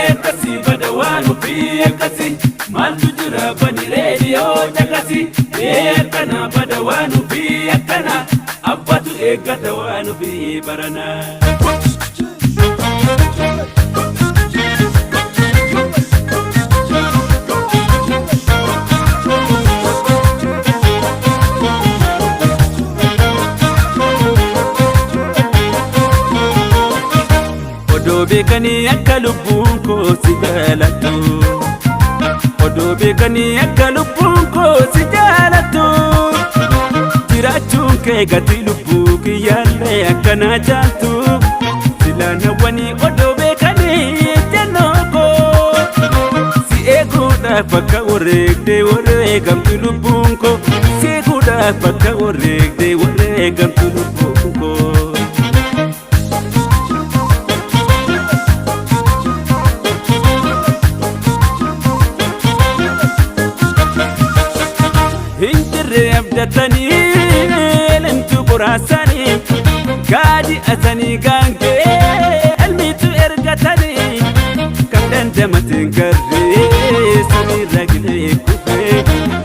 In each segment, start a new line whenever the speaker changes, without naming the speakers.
Akkasi bada waan ofii akkasi maaltu jira bani reediyoo caqasi. Akkana bada waan ofii akkana abbatu eeggata waan ofii barana. Odoo beekanii akka lubbuun koo si jaalattu. Odoo beekanii akka lubbuun koo si jaalattu. Jiraachuun kee gatii lubbuu kiyyaallee akkanaa caaltu. Silaan hawwanii odoo beekanii jennoo koo. Si eeguudhaaf akka wareegdee wareegamtu lubbuun koo. Si eeguudhaaf akka wareegdee wareegamtu lubbuun koo. Hinjirre abdatanii elemtu qoraasanii gaadi asanii gaangee elmiitu ergatanii kan dandamateen garree samiirra gilee kufee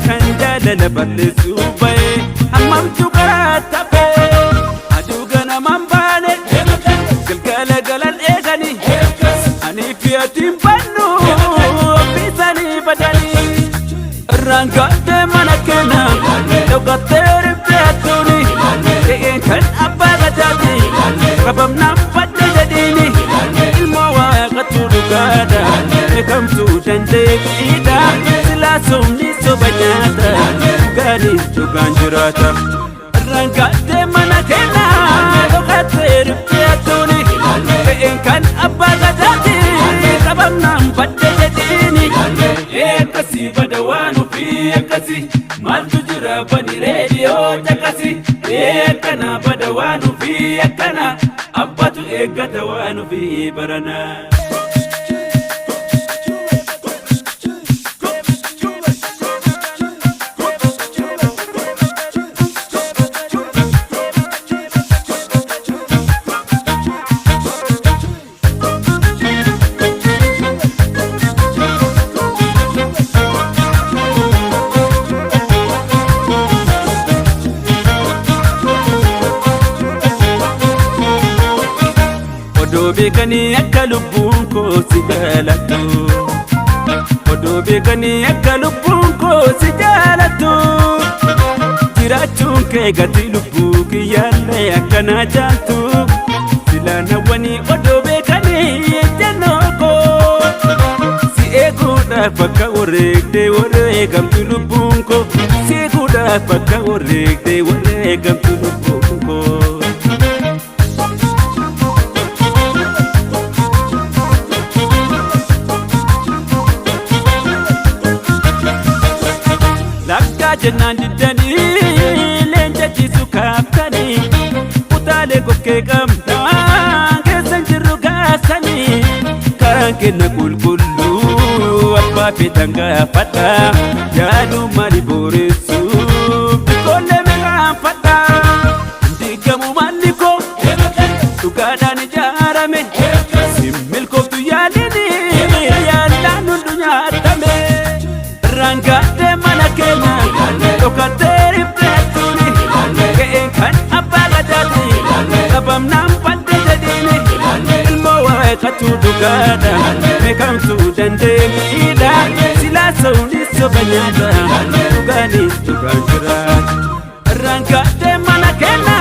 kan jaalala balleessuu ba'ee hammamtu karaa tafee aduu ganamaan baane galgala galan eeganii ani fi atiin bannu ofiisanii badanii. Irraan mana keenya dhokattee riftee hattuuni qe'een kan abbaa gadaati qabamnaan badde jedhiini ilmoo waaqatu dhugaadha beekamtuu dandeettiidha silaa sobni soba nyaata dhugaanis dhugaan jiraata. Irraan mana keenya dhokattee riftee hattuuni qe'een kan abbaa gadaati qabamnaan badde jedhiini. Akkasi bada waan ofii akkasi maaltu jira bani reediyoo caqasi. Akkana bada waan ofii akkana abbatu eeggata waan ofii barana. Odoo beekanii akka lubbuun koo si jaalattu. Odoo beekanii akka lubbuun koo si jaalattu. Jiraachuun kee gatii lubbuu kiyyaallee akkanaa caaltu. Silaan hawwanii odoo beekanii jennoo koo. Si eeguudhaaf akka wareegdee wareegamtu lubbuun koo. Si eeguudhaaf akka wareegdee wareegamtu lubbuun koo. Lakkaa jennaan diddanii leenca ciisu kaaftanii kutaalee kokkee qabnaa keessan jirru gaasanii karaan kenna qulqulluu abbaa feetan gaafadha yaaduu maali booressu biqoolee meeqaanfadha diigamu maalli koo dhugaadhaan ijaarame milkooftu yaalini yaallaan hundu nyaatame. Irraan mana keenya dhokattee riftee hattuuni qe'een kan abbaa gadaati qabamnaan badde jedhiini ilmoo waaqatu dhugaadha beekamtuu dandeettiidha silaa sobni soba nyaata dhugaanis dhugaan jiraata. Irraan mana keenya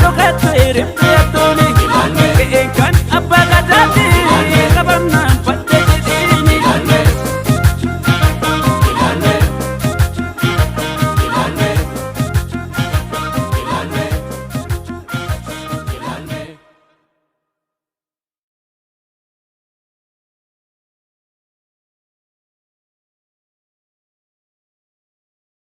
dhokattee riftee hattuuni.